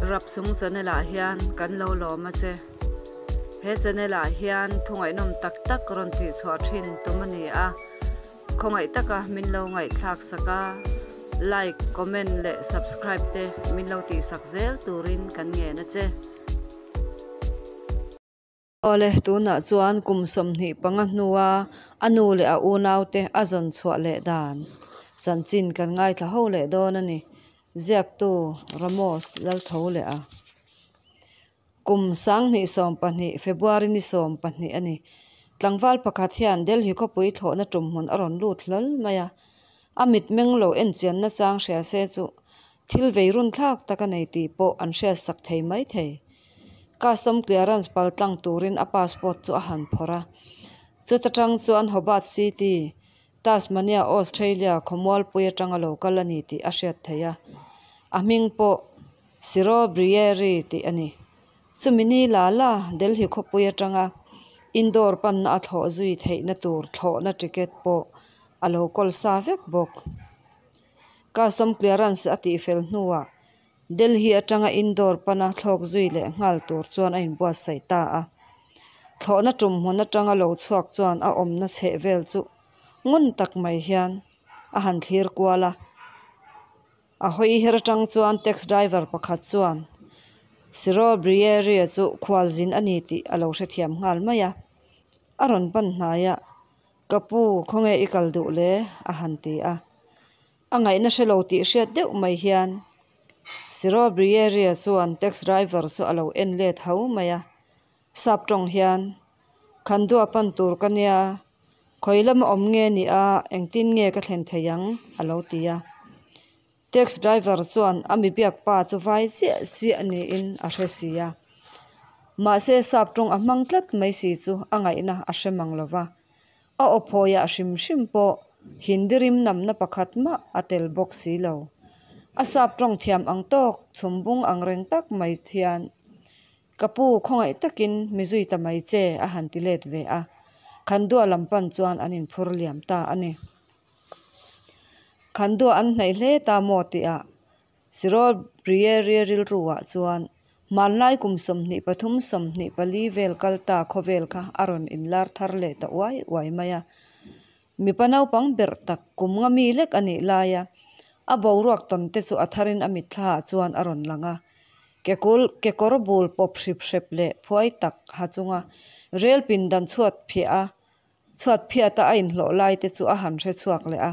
Rapchung channel ah hian kan lo lawm a che. He channel ah hian thu ngaihnawm tak tak rawn tih chhuah thin tum a ni a. Khawngaih taka min lo ngaihthlak sak a, like, comment leh subscribe te min lo tih sak zel turin kan ngen a che. Awle, tunah chuan kum 25 hnua a nu leh a unaute a zawn chhuah leh dan chanchin kan ngaithla ho leh dawn a ni. Ziaktu Ramos Laltho leh a. Kum 2020 February ni 12 a ni. Tlangval pakhat hian Delhi khawpui thlawhna tum hmun a rawn lut hlawl mai a. A mitmeng lo enchian nachang hria se chu thil vei run thlak tak a nei tih pawh an hriatsak thei mai thei. Custom clearance pal tlang turin a passport chu a han phawrh a. Chuta tang chuan Hobart City, Tasmania, Australia khawmualpui atanga lo kal a ni tih a hriat theih a. A hming pawh Ciro Brieri tih a ni. Chumi ni la la Delhi khawpui atanga Indore panna a thlawh zui theihna tur thlawhna ticket pawh a lo kawl sa vek bawk. Custom clearance a tihfel hnuah Delhi atanga Indore pana thlawk zui leh nghal tur chuan a inbuatsaih ta a. Thlawhna tum hmun atanga lo chhuak chuan a awmna chheh vel chu ngun tak mai hian a han thlir kual a. A hawi her atang chuan taxi driver pakhat chuan Ciro Brieri-a chu khualzin a ni tih a lo hrethiam nghal mai a. A rawn pan hnai a, Ka pu, khawnge i kal duh le? a han ti a. A ngaihna hre lo tih hriat deuh mai hian Ciro Brieri-a chuan taxi driver chu a lo en let ho mai a. Sap tawng hian, Khandua pan tur ka nia, khawi lama awm nge ni a, engtin nge ka thlen thei ang? a lo ti a. Taxi driver chuan a mi biak pa chu vai chiah chiah niin a hre si a. Mahse sap tawng a hmang tlat mai si chu a ngaihna a hre mang lo va. A aw phawiah hrim hrim pawh Hindi rim namna pakhat mah a tel bawk si lo. A sap tawng thiam ang tawk chhum bung ang reng tak mai hian Ka pu, khawngaih takin mi zui ta mai che, a han ti let ve a. Khandua lam pan chuan an inphur liam ta a ni. Khandua an hnaih hle ta maw tihah Siro Briere rilruah chuan hmanlai kum 23 24 vel kal ta khawvel kha a rawn inlar thar leh ta uai uai mai a. Mipa naupang berh tak kum nga mi lek a nih laia a boruak tawn te chu a tharin a mitthlaah chuan a rawn lang a. Kekul kekawr bul pawp hrip hrep leh phuai tak ha chunga rel pindan chhuat phiah a chhuat phiata a inhlawh lai te chu a han hre chhuak leh a.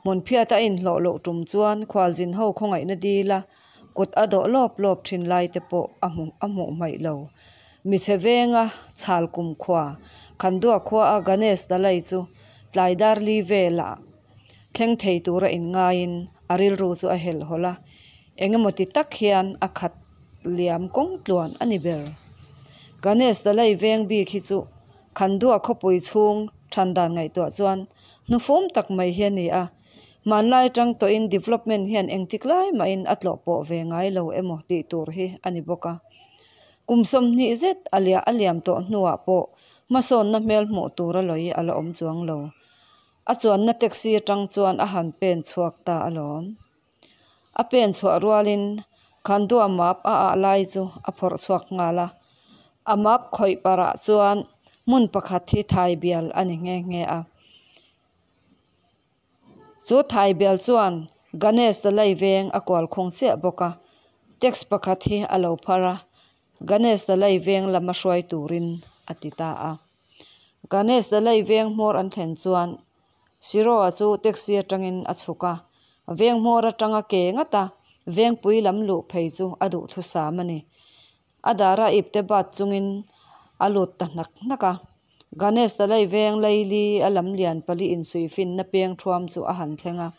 Hmun phiata a inhlawh loh tum chuan khualzin ho khawngaihna dil a, kut a dawh lawp lawp thin lai te pawh a hmu a hmuh hmaih lo. Michhe venga chhal kum khua Khandua khua a Ganesh Dalai chu tlai dar li velah thleng thei tura inngaiin a rilru chu a helh hawlh a. Engemaw ti tak hian a khat liam kawng tluan a ni ber. Ganesh Dalai veng bik hi chu Khandua khawpui chhung than dan ngaihtuah chuan hnufum tak mai hi a ni a. Hmanlai atang tawhin development hian engtik lai mahin a tlawh pawh ve ngai lo emaw tih tur hi a ni bawk a. Kum 20 zet a liah a liam tawh hnuah pawh hmasawnna hmel hmuh tur a lawi a la awm chuang lo. A chuanna taxi atang chuan a han pen chhuak ta alawm. A pen chhuah rualin Khandua map a ah lai chu a phawrh chhuak nghal a. A map khawih parah chuan hmun pakhat hi thai bial a ni nghe nghe a. Chu thai bial chuan Ganesh Dalai veng a kual khung chiah bawk a. Tax pakhat hi a lo phar a, Ganesh Dalai veng lama hruai turin a ti ta a. Ganesh Dalai veng hmawr an thlen chuan Siroa chu taxi atangin a chhuk a, veng hmawr atanga ke ngat a, vengpui lam luh phei chu a duhthusam a ni. A dara ipte bat chungin a lut ta hnak hnak a. Ganesh Dalai veng laili a lam lian pali insuihfinna peng thuam chu a han thleng a.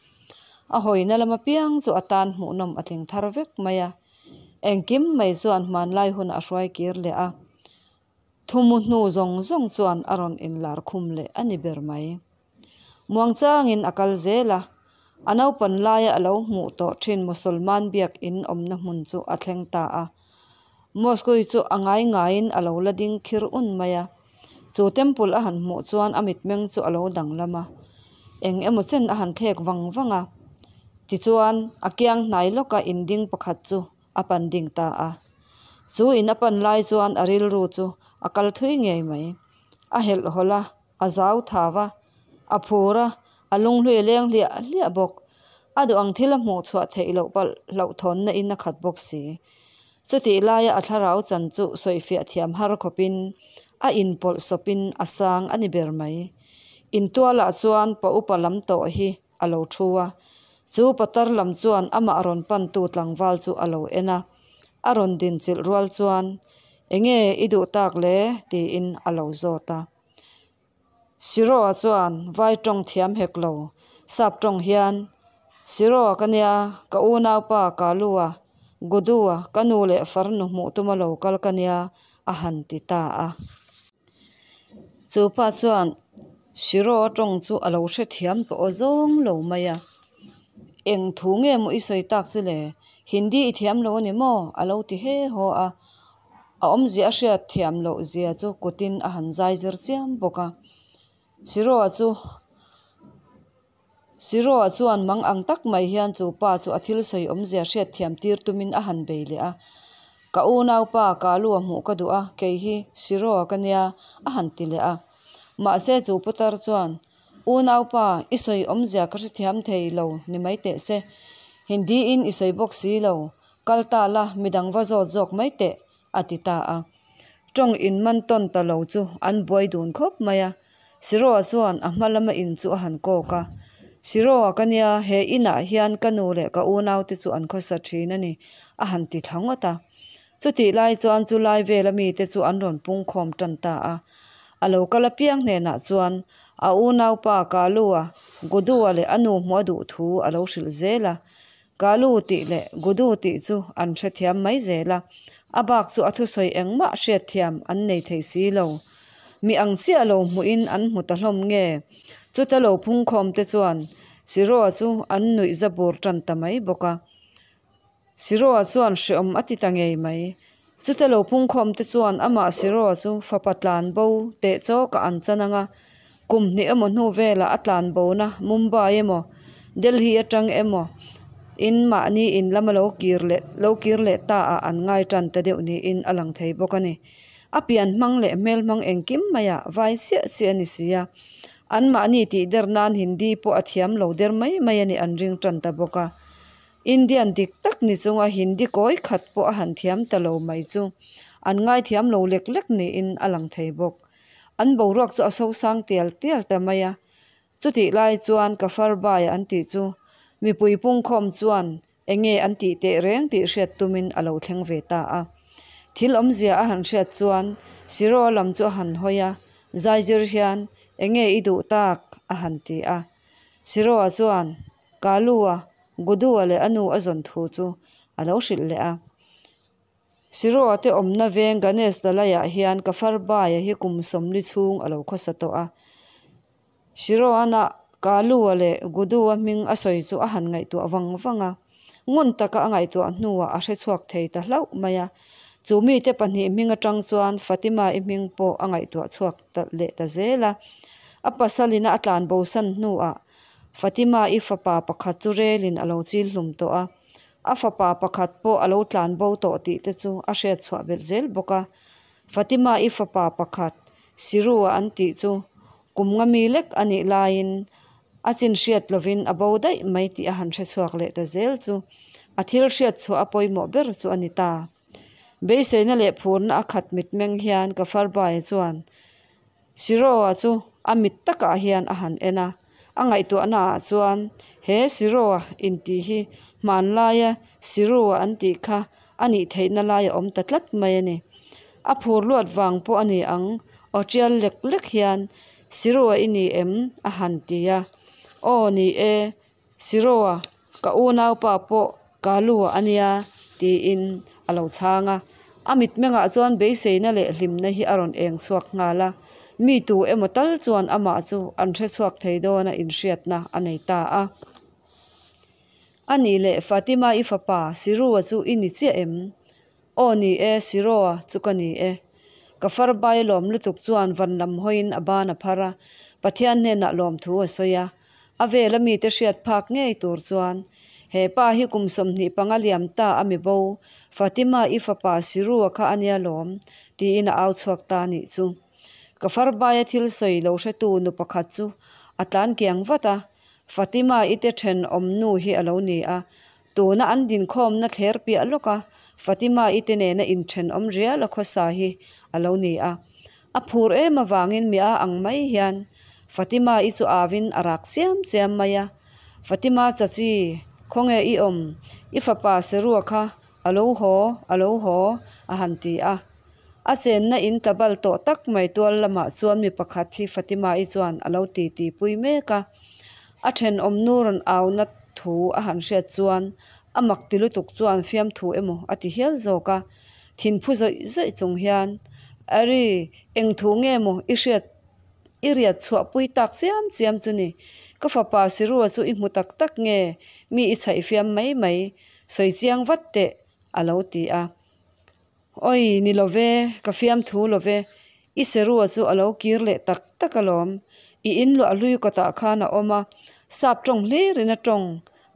A hawina lama piang chu a tan hmuhnawm a tling thar vek mai a. Engkim mai chuan hmanlai hun a hruai kir leh a. Thumu hnu zawng zawng chuan a rawn inlar khum leh a ni ber mai. Muangchangin a kal zel a, a naupan laia a lo hmuh tawh thin Musulman biak in awmna hmun chu a thleng ta a. Mosque chu a ngai ngaiin a lo la ding khir un mai a. Chu temple a han hmuh chuan a mitmeng chu a lo danglam a, eng emaw chen a han thlek vang vang a. Tichuan, a kiang hnai lawka in ding pakhat chu a pan ding ta a. Chu in a pan lai chuan a rilru chu a kal thui ngei mai. A helh hawlh a, a zau thau a, a phur a, a lunghlui a leng hliah hliah bawk. A duh ang thil a hmuh chhuah theih loh palh hlauhthawnna in a khat bawk si. Chutih laia a thlarau chan chu sawifiah thiam har khawpin a inpawlh sawpin a sang a ni ber mai. Intualah chuan pa upa lam tawh hi a lo thu a, chu patar lam chuan amah rawn pantu tlangval chu a lo en a, a rawn dinchilh rual chuan, Enge i duh tak le? tiin a lo zawt a. Siroa chuan vai tawng thiam hek lo, sap tawng hian, Siroa ka nia, ka unaupa Kalua, Gudua, ka nu leh farnu hmuh tuma lo kal ka nia, a han ti ta a. Chu pa chuan Siroa tawng chu a lo hrethiam tawh aw zawng lo mai a, Eng thu nge maw i sawi tak chu le? Hindi i thiam lo a ni maw? a lo ti he haw a. A awmzia a hriat thiam loh zia chu kutin a han zai zir chiam bawk a. Siroa chu Siroa chuan mang ang tak mai hian chu pa chu a thil sawi awmzia hriat thiam tir tumin a han bei leh a. Ka unaupa Kalua hmuh ka duh a, kei hi Siroa ka nia a han ti leh a. Mahse chu putar chuan Unaupa, i sawi awmzia ka hrethiam thei lo ni mai teh se. Hindi in i sawi bawk si lo, kal ta la midang va zawt zawk mai teh, a ti ta a. Tawng in man tawn ta lo chu an buai dun khawp mai a. Siroa chuan a hma lama in chu a han kawk a. Siroa ka nia, he inah hian ka nu leh ka unaute chu an khawsa thin a ni, a han ti thla ngawt a. Chutih lai chuan chu lai vela mite chu an rawn pungkhawm tan ta a. A lo kal apiang hnenah chuan a unaupa Kalu-a, Gudu-a leh a nu hmuh a duh thu a lo hrilh zel a. Kalu tih leh Gudu tih chu an hrethiam mai zel a, a bak chu a thusawi engmah hriatthiam an nei thei si lo. Mi ang chiah lo hmuhin an hmu ta hlawm nge? Chuta lo phungkhawmte chuan Siroa chu an nuih za bur tan ta mai bawk a. Siroa chuan hreawm a ti ta ngei mai. Chuta lo pungkhawm te chuan amah Siroa chu fapa tlan bo teh chawkah an chan ang a, kum hnih emaw hnu velah a tlan bona Mumbai emaw Delhi atang emaw in mahni in lama lo kir leh lo kir leh ta ah an ngai tan ta deuh niin a lang thei bawk a ni. A pian hmang leh hmel hmang engkim maiah vai chiah chiah a ni si a, an mahni tih der nan Hindi pawh a thiam lo der mai mai a nih an ring tan ta bawk a. Indian dik tak ni chunga Hindi kawi khat pawh a han thiam ta lo mai chu an ngaithiam lo lek lek niin a lang thei bawk. An boruak chu a sosang tial tial ta mai a. Chutih lai chuan Kafarbai an tih chu mipui pungkhawm chuan enge an tih teh reng tih hriat tumin a lo thleng ve ta a. Thil awmzia a han hriat chuan Siro lam chu a han hawi a, zaizir hian enge i duh tak a han ti a. Siroa chuan Kalua, Gudua leh a nu a zawn thu chu a lo hrilh leh a. Siroa te awmna veng Ganesh Dalai-ah hian Kafarbaia hi kum sawmli chhung a lo khawsa tawh a. Siroana Kalua leh Gudua hming a sawi chu a han ngaihtuah vang vang a. Ngun taka a ngaihtuah hnuah a hrechhuak thei ta hlauh mai a. Chu mite pahnih hming atang chuan Fatima-i hming pawh a ngaihtuah chhuak ta leh ta zel a. A pasalina a tlan bosan hnuah Fatima-i fapa pakhat chu relin a lo chil hlum tawh a, a fapa pakhat pawh a lo tlan bo tawh tih te chu a hriat chhuah belh zel bawk a. Fatima-i fapa pakhat, Siru-a an tih chu kum nga mi lek a nih laiin a chin hriat lovin a bo daih mai tih a han hre chhuak leh ta zel chu a thil hriat chhuah a pawimawh ber chu a ni ta. Beiseina leh phurna a khat mitmeng hian Kafarbaia chuan Siroa chu a mit takah hian a han en a, a ngaihtuahna ah chuan he Siroa intih hi hmanlaia Sirua an tih kha a nih theihna lai a awm ta tlat mai a ni. A phur luat vang pawh a ni ang, aw tial lek lek hian Sirua i ni em? a han ti a. Aw ni e, Siroa, ka unaupa pawh Kalua a nia, tiin a lo chhang a. A mitmengah chuan beiseina leh hlimna hi a rawn eng chhuak nghal a. Mi tu emaw tal chuan amah chu an hre chhuak thei dawna inhriatna a nei ta a. A nih leh Fatima i fapa Sirua chu i ni chiah em? Aw ni e, Siroa chu ka ni e. Ka farbai lawm lutuk chuan van lam hawiin a ban a phar a, Pathian hnenah lawmthu a sawi a. A vela mite hriat phak ngei tur chuan, He pa hi kum 25 liam ta a mi bo, Fatima-i fapa Siru-a kha a nia lawm, tiin a au chhuak ta a nih chu. Kafarbaia thil sawi lo hretu nu pakhat chu a tlan kiang vat a, Fatima-i te thenawm nu hi a lo ni a, tuna an dinkhawmna thler piah lawka Fatima-i te nena inthenawm rial a khawsa hi a lo ni a. A phur em avangin mi a ang mai hian Fatima-i chu avin a rak chiam chiam mai a, Fatima chachi, khawnge i awm? I fapa Serua kha a lo haw, a lo haw, a han ti a. A chenna in tla bal tawh tak mai tual lamah chuan mi pakhat hi Fatima-i chuan a lo titi pui mek a. A thenawm nu rawn auna thu a han hriat chuan a mak ti lutuk chuan fiamthu emaw a ti hial zawk a. Thinphu zawih zawih chung hian, Ari, eng thu nge maw i hriat i riat chhuah pui tak chiam chiam chu ni? Ka fapa Sirua chu i hmu tak tak nge mi i chhaih fiam mai mai? Sawi chiang vat teh, a lo ti a. Awi, ni lo ve, ka fiamthu lo ve. I Serua chu a lo kir leh tak tak alawm. I in luah hlui kawtah khan a awm a, sap tawng hlirin a tawng.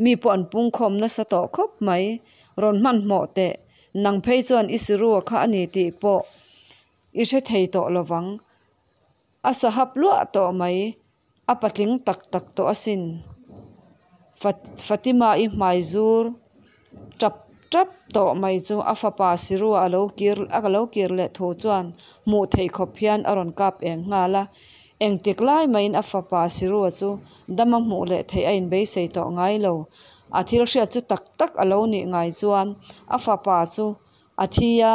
Mi pawh an pungkhawm nasa tawh khawp mai. Rawn hmanhmawh teh, nang phei chuan i Serua kha a ni tih pawh i hre thei tawh lo vang. A sahap luah tawh mai, a patling tak tak tawh asin. Fatima-i hmai zur tap tap tawh mai chu a fapa Sirua a lo kir a lo kir leh thu chuan hmuh theih khawp hian a rawn kap eng nghal a. Engtik lai maiin a fapa Sirua chu dama hmuh leh theih a inbeisei tawh ngai lo. A thil hriat chu tak tak a lo nih ngai chuan a fapa chu a thi a,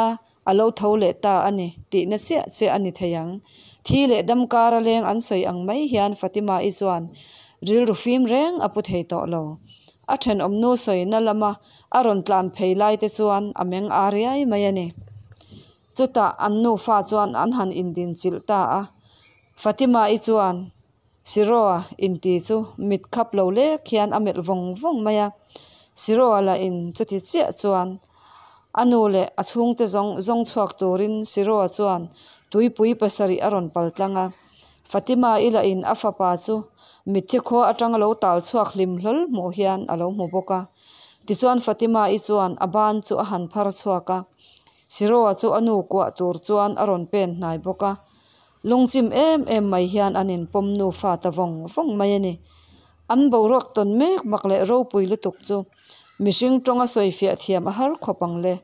A lo tho leh ta a ni tihna chiah chiah a ni thei ang. Thi leh dam kara leng an sawi ang mai hian Fatima-i chuan rilru fim reng a pu thei tawh lo. A thenawmnu sawina lama a rawn tlan phei lai te chuan a meng a riai mai a ni. Chutah an nufa chuan an han indin chilh ta a. Fatima-i chuan Siroa inti chu mit khap lo lek hian a melh vawng vawng mai a. Siroa lah in chuti chiah chuan a nu leh a chhungte zawng zawng chhuak turin Siroa chuan tuipui pasarih a rawn pal tlang a. Fatima-i lah in a fapa chu mitthi khua atang lo tal chhuak hlim hlawl hmuh hian a lo hmu bawk a. Tichuan Fatima-i chuan a ban chu a han phar chhuak a. Siroa chu a nu kuah tur chuan a rawn pen hnai bawk a. Lungchim em em mai hian an inpawm nufa ta vawng vawng mai a ni. An boruak tawn mek mak leh ropui lutuk chu mihring tawnga sawifiah thiam a har khawp ang le.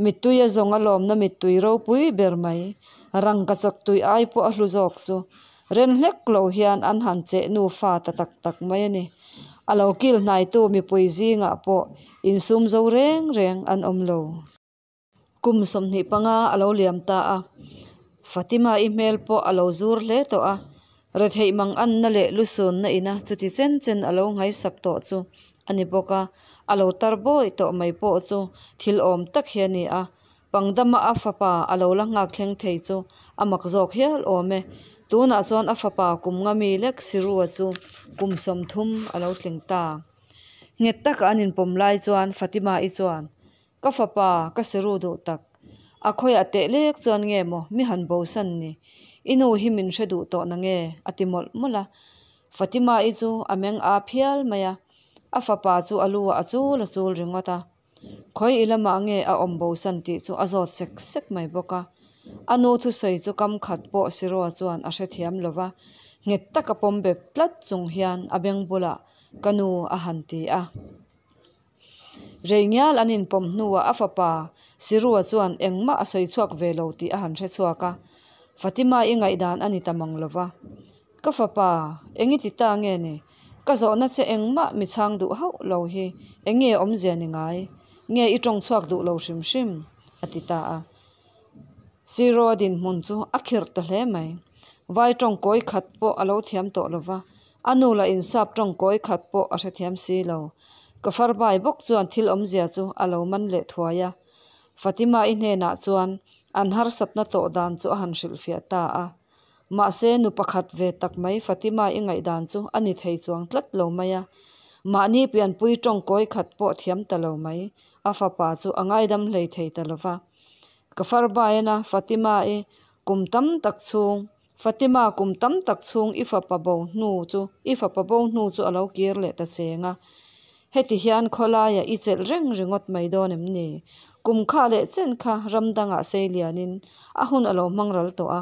Mittui a zawng a lawmna mittui ropui ber mai, rangka chawk tui ai pawh a hlu zawk chu ren hlek lo hian an han cheh nufa ta tak tak mai a ni. A lo kil hnaitu mipui zingah pawh insum zo reng reng an awm lo. Kum 25 a lo liam ta a, Fatima-i hmel pawh a lo zur hle tawh a, retheih mang anna leh lusunna ina chuti chen chen a lo nghaisak tawh chu a ni bawk a, a lo tar bawi tawh mai pawh chu thil awm tak hi a ni a, pangdama a fapa a lo la nghak thleng thei chu a mak zawk hial awm e. Tunah chuan a fapa kum nga mi lek Sirua chu kum 30 a lo tling ta. Nghet taka an inpawm lai chuan Fatima-i chuan Ka fapa, ka seru duh tak. A khawiah teh lek chuan nge maw mi han bosan ni? I nu hi min hre duh tawh na nge? a ti mawlh mawlh a. Fatima-i chu a meng aa phial mai a, a fapa chu a lu ah a chul a chul ringawt a. Khawi i lamah nge a awm bosan tih chu a zawt sek sek mai bawk a. A nu thusawi chu kam khat pawh Siroa chuan a hrethiam lo va, nghet taka pawm bep tlat chung hian a beng bulah ka nu a han ti a. Rei ngial an inpawm hnuah a fapa Sirua chuan engmah a sawi chhuak ve lo tih a han hre chhuak a, Fatima i ngaihdan a ni ta mang lo va. Ka fapa, eng i ti ta nge ni? Ka zawhna che engmah mi chhang duh hauh lo hi eng nge awmzia ni ngai? Nge i tawng chhuak duh lo hrim hrim? a ti ta a. Sirua dinhmun chu a khirh ta hle mai. Vai tawng kawi khat pawh a lo thiam tawh lo va, A nu lah in sap tawng kawi khat pawh a hrethiam si lo. Ka farbai bawk chuan thil awmzia chu a lo man leh thuai a. Fatima-i hnenah chuan an harsatna tawh dan chu a han hrilhfiah ta a. Mahse nu pakhat ve tak mai Fatima-i ngaihdan chu a ni thei chuang tlat lo mai a. Mahni pianpui tawng kawi khat pawh thiam ta lo mai a fapa chu a ngaidam hlei thei ta lo va. Ka farbai-na Fatima-i kum tam tak chhung Fatima, kum tam tak chhung i fapa bo hnu chu i fapa bo hnu chu a lo kir leh ta cheng a. Heti hian khawlaiah i chelh reng ringawt mai dawn em ni? Kum kha leh chen kha ram dangah sei lianin a hun a lo hmang ral tawh a,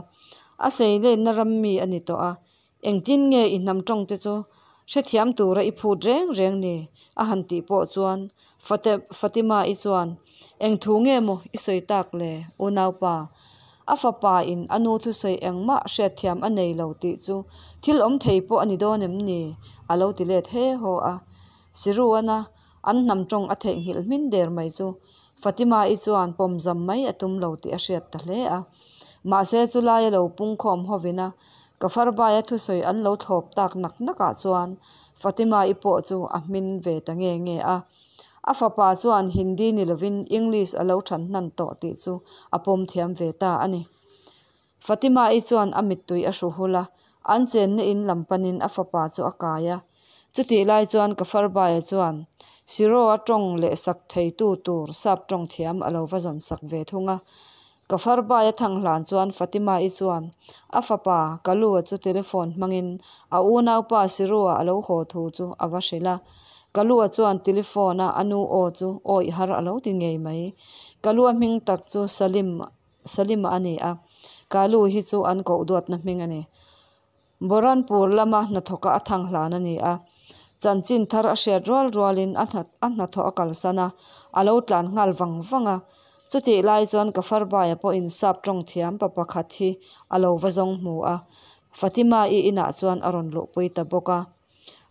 a sei lenna ram mi a ni tawh a, engtin nge i hnam tawngte chu hrethiam tura i phut reng reng ni? a han tih pawh chuan Fatima-i chuan, Eng thu nge maw i sawi tak le, unaupa? A fapa in a nu thusawi engmah hriatthiam a nei lo tih chu thil awm thei pawh a ni dawn em ni? a lo ti let he haw a. Siruana an hnam tawng a theihnghilh hmin der mai chu Fatima-i chuan pawmzam mai a tum lo tih a hriat ta hle a. Mahse chulaia lo pungkhawm hovin a Kafarbaia thusawi an lo thlawp tak nak nakah chuan Fatima-i pawh chu a hmin ve ta nge nge a. A fapa chuan Hindi ni lovin English a lo than hnan tawh tih chu a pawm thiam ve ta a ni. Fatima-i chuan a mittui a hru hul a, an chenna in lam panin a fapa chu a kai a. Chutih lai chuan Kafarbaia chuan Siro-a tawng leh sak theitu tur sap tawng thiam a lo va zawn sak ve thung a. Kafarbaia thang hlan chuan Fatima-i chuan a fapa Kalua chu telephone hmangin a unaupa Siro-a a lo haw thu chu a va hrilh a. Kalua chuan telephone-a a nu aw chu awih har a lo ti ngei mai. Kalua hming tak chu Salim Salima a ni a, Kalu hi chu an koh duatna hming a ni. Boranpur lama hnathawka a thang hlan a ni a, chanchin thar a hriat rual rualin a hnathawh a kalsan a, a lo tlan nghal vang vang a. Chutih lai chuan Kafarbaia pawhin sap tawng thiam pa pakhat hi a lo va zawng hmu a, Fatima-i inah chuan a rawn luhpui ta bawk a.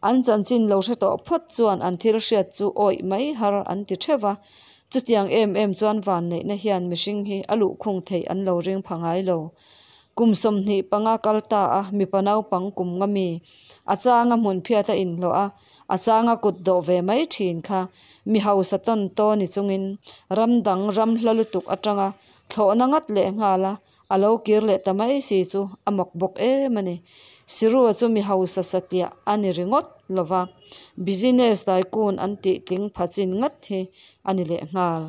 An chanchin lo hre tawh phawt chuan an thil hriat chu awih mai har an ti theuh va, chutiang em em chuan vanneihna hian mihring hi a luhkhung theih an lo ring pha ngai lo. Kum 25 kal ta a mipa naupang kum nga mi, a changa hmun phiat a inhlawh a, a changa kut dawh ve mai thin kha mi hausa tawn taw ni chungin ram dang ram hla lutuk atanga thlawhna ngat leh nghal a A lo kir leh ta mai si chu a mak bawk em a ni. Sirua chu mi hausa satliah a ni ringawt lo va, business tycoon an tih tling pha chin ngat hi a ni leh nghal.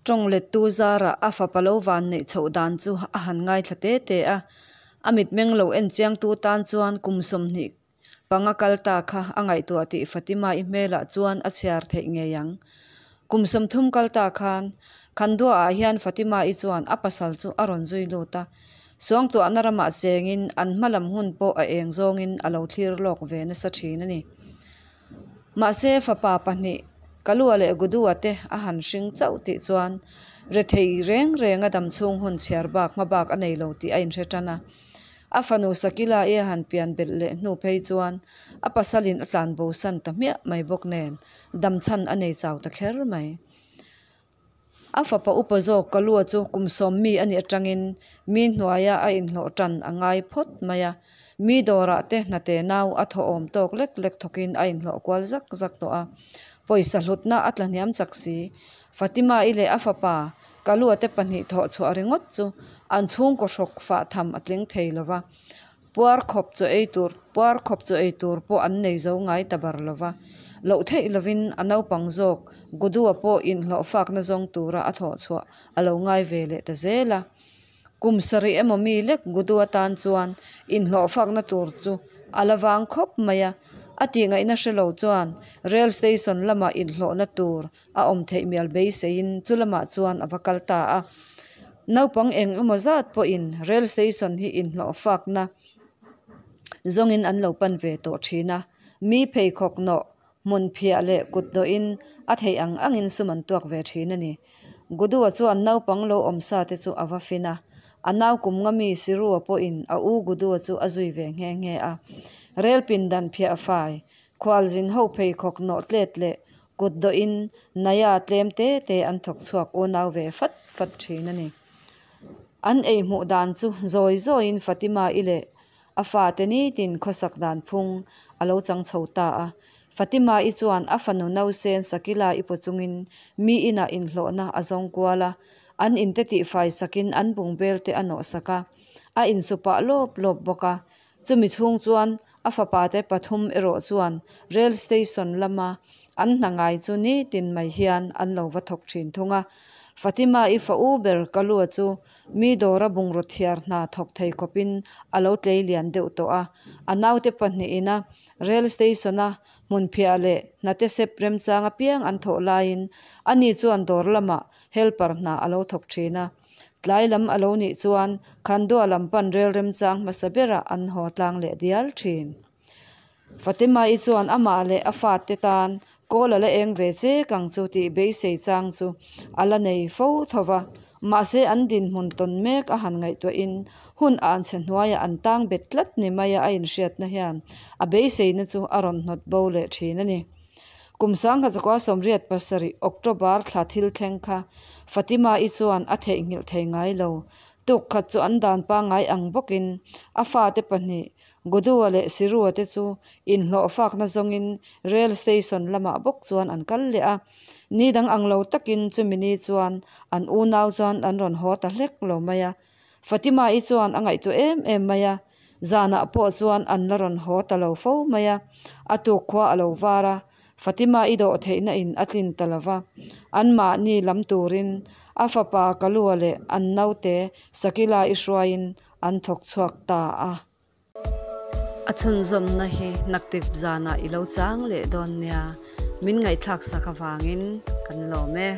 Tawng lettu zarah a fapa lo van neih chhoh dan chu a han ngaithla te te a, a mitmeng lo en chiangtu tan chuan kum 25 kal ta kha a ngaihtuah tih Fatima-i hmelah chuan a chhiar theih ngei ang. Kum 30 kal ta khan Khanduaah hian Fatima-i chuan a pasal chu a rawn zui lut a, suangtuahna ramah chengin an hma lam hun pawh a eng zawngin a lo thlir lawk ve nasa thin a ni. Mahse fapa pahnih Kalua leh Gudua te a han hring chauh tih chuan rethei reng renga damchhung hun chhiar bak hma bak a nei lo tih a inhre tan a. A fanu Sakila-i a han pian belh leh hnu phei chuan a pasalin a tlan bosan ta hmiah mai bawk nen damchhan a nei chau ta kher mai. A fapa upa zawk Kalua chu kum sawm mi a nih atangin mi hnuaia a inhlawh tan a ngai phawt mai a, mi dawrah te hnate nau a thaw awm tawk lek lek thawkin a inhlawh kual zak zak tawh a. Pawisa hlutna a tla hniam chak si. Fatima-i leh a fapa Kalua te pahnih thawh chhuah ringawt chu an chhungkaw hrawk fah tham a tling thei lo va, puar khawp chaw ei tur puar khawp chaw ei tur pawh an nei zo ngai ta bar lo va. Loh theih lovin a naupang zawk Gudua pawh inhlawh fakna zawng tura a thawh chhuah a lo ngai ve leh ta zel a. Kum sarih emaw mi lek Gudua tan chuan inhlawh fakna tur chu a la vang khawp mai a, a tihngaihna hre lo chuan Rail Station lamah inhlawhna tur a awm theih mial beiseiin chu lamah chuan a va kal ta a. Naupang eng emaw zat pawhin Rail Station hi inhlawh fakna zawngin an lo pan ve tawh thin a, mi pheikhawk nawh hmun phiah leh kut dawhin a theih ang angin sum an tuak ve thin a ni. Gudua chuan naupang lo awm sa te chu a va fin a, a nau kum nga mi Sirua pawhin a u Gudua chu a zui ve nghe nghe a. Rel pindan phiah fai, khualzin ho pheikhawk nawh tlet leh Kut dawhin Naya tlem te te an thawk chhuak unau ve fat fat thin a ni. An ei hmuh dan chu zawi zawiin Fatima-i leh a fate nitin khawsak dan phung a lo chang chho ta a. Fatima-i chuan a fanu nausen Sakila-i paw chungin mi inah inhlawhna a zawng kual a, an inte tihfai sakin an bungbel te a nawh sak a, a insu pah lawp lawp bawk a. Chumi chhung chuan A fapate pathum erawh chuan Rail Station lama an hna ngai chu nitin mai hian an lo va thawk thin thung a. Fatima-i fa u ber Kalua chu mi dawra bungraw thiar hna thawk thei khawpin a lo tlei lian deuh tawh a. A naute pahnihin a rail station-a hmunphiah leh hnate sep remchang apiang an thawh laiin ani chuan dawr lamah helper hna a lo thawk thin a. Tlai lam a lo nih chuan Khandua lam pan rel remchang hmasa berah an haw tlang leh dial thin. Fatima-i chuan amah leh a fate tan kawl a la eng ve chek ang chu tih beisei chang chu a la nei fo tho va. Mahse an dinhmun tawn mek a han ngaihtuahin hun an chhe hnuaiah an tang bet tlat ni maia a inhriatna hian a beiseina chu a rawn hnawt bo leh thin a ni. Kum sangkhat zakua 87 October thla thil thleng kha Fatima-i chuan a theihnghilh thei ngai lo. Tuk khat chu an dan pangngai ang bawkin a fate pahnih Gudua leh Sirua te chu inhlawh fakna zawngin rail station lamah bawk chuan an kal leh a. Ni dang ang lo takin chumi ni chuan an unau chuan an rawn haw ta hlek lo mai a. Fatima-i chuan a ngaihtuah em em mai a, zanah pawh chuan an la rawn haw ta lo fo mai a. A tuk khua a lo var a, Fatima-i dawh theihna in a tlin ta lo va. Anmahni lam turin a fapa Kalua leh an naute Sakila-i hruaiin an thawk chhuak ta a. A chhunzawmna hi naktip zanah i lo chang leh dawn nia, min ngaihthlak sak avangin kan lawm e.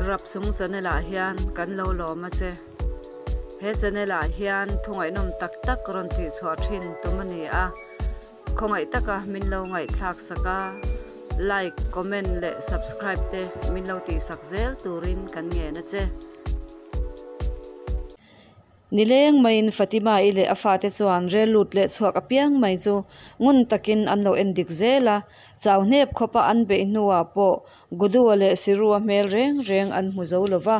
Rap chung channel ah hian kan lo lawm a che. He channel ah hian thu ngaihnawm tak tak rawn tih chhuah thin tum a ni a. Khawngaih taka min lo ngaihthlak sak a, like, comment leh subscribe te min lo tih sak zel turin kan ngen a che. Nileng maiin Fatima-i leh a fate chuan rel lut leh chhuak apiang mai chu ngun takin an lo en dik zel a, chau hnep khawpa an beih hnuah pawh Gudua leh Sirua hmel reng reng an hmu zo lo va.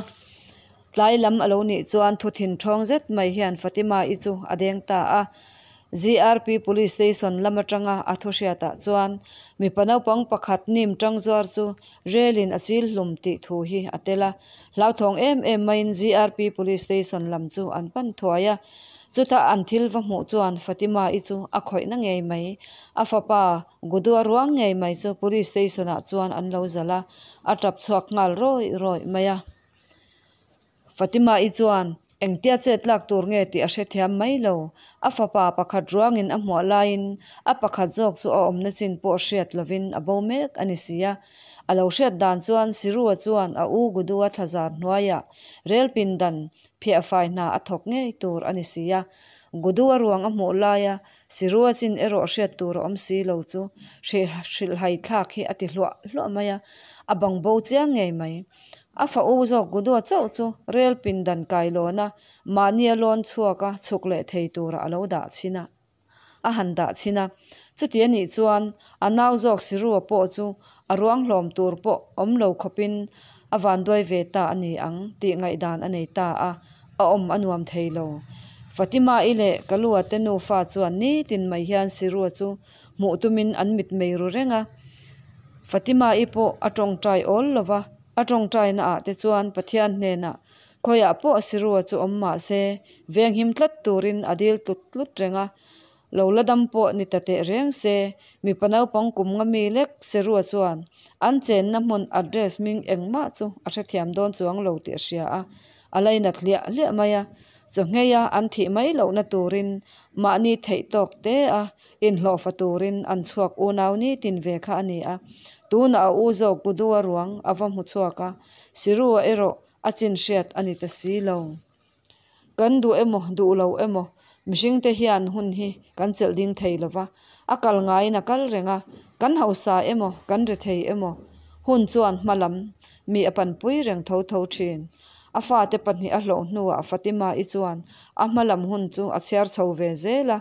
Tlai lam a lo nih chuan thu thin ṭhawng zet mai hian Fatima-i chu a deng ta a. GRP Police Station lam atanga a thu hriatah chuan mipa naupang pakhat nim tang zuar chu relin a chil hlum tih thu hi a tel a. Hlauthawng em em maiin GRP Police Station lam chu an pan thuai a. Chutah an thil va hmuh chuan Fatima-i chu a khawihna ngei mai. A fapa Gudua ruang ngei mai chu Police Station-ah chuan an lo zalh a, a tap chhuak nghal rawih rawih mai a. Fatima-i chuan engtia chet lak tur nge tih a hrethiam mai lo. A fapa pakhat ruangin a hmuah laiin a pakhat zawk chu a awmna chin pawh hriat lovin a bo mek a ni si a. A lo hriat dan chuan Sirua chuan a u Gudua thlazar hnuaiah rel pindan phiahfai hna a thawk ngei tur a ni si a. Gudua ruang a hmuh laia Sirua chin erawh hriat tur a awm si lo chu hrilhhai thlak hi a ti hluah hluah mai a, a bang bo chiang ngei mai. A fa u zawk Gudua chauh chu rel pindan kailawn a, mahni a lawn chhuak a chhuk leh thei tura a lo dah chhin a, a han dah chhin a. Chuti a nih chuan a nau zawk Sirua pawh chu a ruang hlawm tur pawh awm lo khawpin a vanduai ve ta a ni ang tih ngaihdan a nei ta a, a awm a nuam thei lo. Fatima-i leh Kalua te nufa chuan nitin mai hian Sirua chu hmuh tumin an mitmei ru reng a. Fatima-i pawh a tawngtai awl lo va, a tawngtaina ah te chuan Pathian hnenah khawiah pawh Sirua chu awm mah se venghim tlat turin a dil tlut tlut reng a. Lo la dam pawh ni ta teh reng se, mipa naupang kum nga mi lek Sirua chuan an chenna hmun address hming engmah chu a hrethiam dawn chuang lo tih a hria a, a lainat hliah hliah mai a. Chawngheia an thih mai lohna turin mahni theih tawk te a inhlawhfa turin an chhuak unau nitin ve kha a ni a. Tunah a u zawk Gudua ruang a va hmu chhuak a, Sirua erawh a chin hriat a ni ta si lo. Kan duh emaw duh lo emaw mihringte hian hun hi kan chelh ding thei lo va, a kal ngaiin a kal reng a, kan hausa emaw kan ri thei emaw hun chuan hma lam mi a panpui reng tho tho thin. A fate pahnih a hlawh hnuah Fatima-i chuan a hma lam hun chu a chhiar chho ve zel a,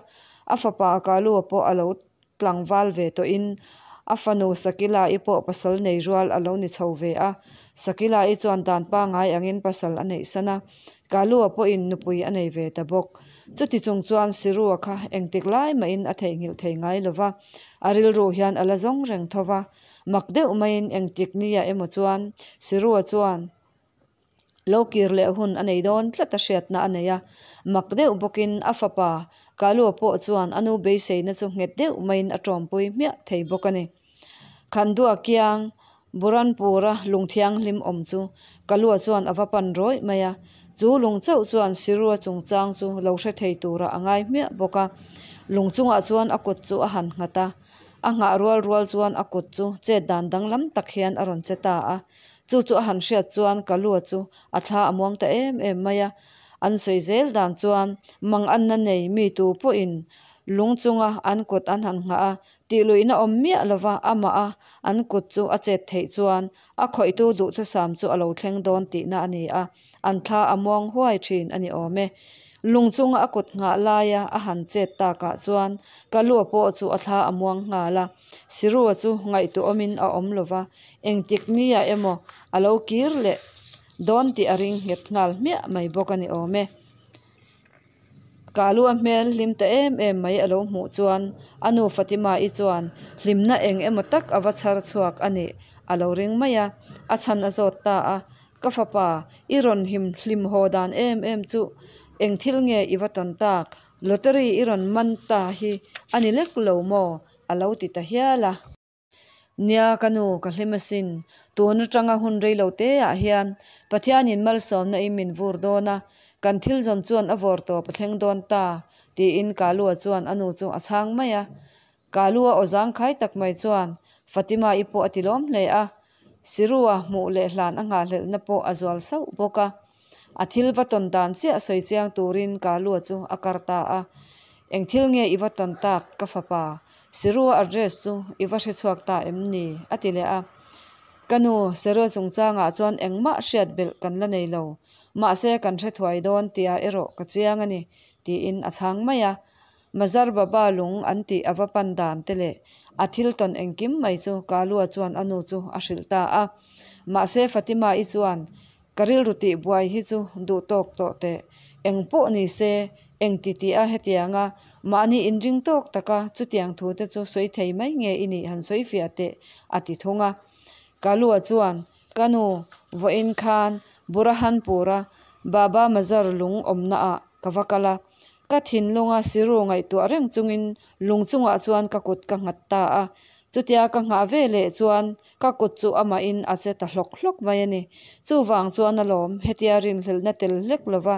a fapa Kalua pawh a lo tlangval ve tawhin a fanu Sakila-i pawh pasal nei rual a lo ni chho ve a. Sakila-i chuan dan pangngai angin pasal a neih san a, Kalua pawhin nupui a nei ve ta bawk. Chuti chung chuan Sirua kha engtik lai mahin a theihnghilh thei ngai lo va, a rilru hian a la zawng reng tho va. Mak deuh maiin engtik nia emaw chuan Sirua chuan. Lo kir leh hun a nei dawn tlat a hriatna a nei a, mak deuh bawkin a fapa Kalua pawh chuan a nu beiseina chu nghet deuh maiin a tawmpui hmiah thei bawk a ni. Khandua kiang Buranpura lung thianghlim awm chu Kalua chuan a va pan rawih mai a, chu lung chauh chuan Sirua chungchang chu lo hre thei turah a ngai hmiah bawk a. Lung chungah chuan a kut chu a han nghat a, a nghah rual rual chuan a kut chu chet dan danglam tak hian a rawn che ta a. Chu chu a han hriat chuan Kalua chu a thla a muang ta em em mai a. An sawi zel dan chuan manganna nei mi tu pawhin lung chunga an kut an han nghah a, tihluihna awm miah lova amah a an kut chu a chet theih chuan a khawihtu duhthusam chu a lo thleng dawn tihna a ni a, an thla a muang huai thin a ni awm e. Lung chunga a kut nghah laia a han chet takah chuan Kalua pawh chu a thla a muang nghal a, Sirua chu ngaihtuahawmin a awm lova, engtik nia emaw a lo kir leh dawn tih a ring nghet nghal hmiah mai bawk a ni awm e. Kalua hmel hlim ta em em mai a lo hmuh chuan a nu Fatima-i chuan hlimna eng emaw tak a va chhar chhuak a nih a lo ring mai a, a chhan a zawt ta a. Ka fapa, i rawn him hlim haw dan em em chu eng thil nge i va tawn tak? Lottery i rawn man ta hi a ni lek lo maw? a lo ti ta hial a. Nia ka nu, ka hlim asin. Tun atanga hun rei lo te ah hian Pathianin malsawmna in min vur dawn a, kan thil zawn chuan a vawr tawp a thleng dawn ta, tiin Kalua chuan a nu chu a chhang mai a. Kalua aw zangkhai tak mai chuan Fatima-i pawh a ti lawm hle a, Sirua hmuh leh hlan a nghahhlelhna pawh a zual sauh bawk a. A thil va tawn dan chiah sawi chiang turin Kalua chu a kar ta a. Eng thil nge i va tawn tak ka fapa? Sirua address chu i va hre chhuak ta em ni? a ti leh a. Ka nu, Sirua chungchangah chuan engmah hriat belh kan la nei lo. Mahse kan hre thuai dawn tia erawh ka chiang a ni, tiin a chhang mai a. Mazar Baba lung an tih a va pan dan te leh a thil tawn engkim mai chu Kalua chuan a nu chu a hrilh ta a. Mahse Fatima-i chuan Ka rilru tih buai hi chu duh tawk tawh teh. Eng pawh ni se, eng ti tih a hetianga mahni inring tawk taka chutiang thu te chu sawi thei mai nge i nih han sawi fiah teh a ti thung a. Kalua chuan, Ka nu, vawiin khan Burahanpura Baba Mazar lung awmna ah ka va kal a. Ka thinlunga siru ngaihtuah reng chungin lung chungah chuan ka kut ka nghat ta a. Chutia ka nghah ve leh chuan Ka kut chu amahin a che ta hlawk hlawk mai a ni. Chuvang chuan alawm, hetia rinhlelhna tel hlek lova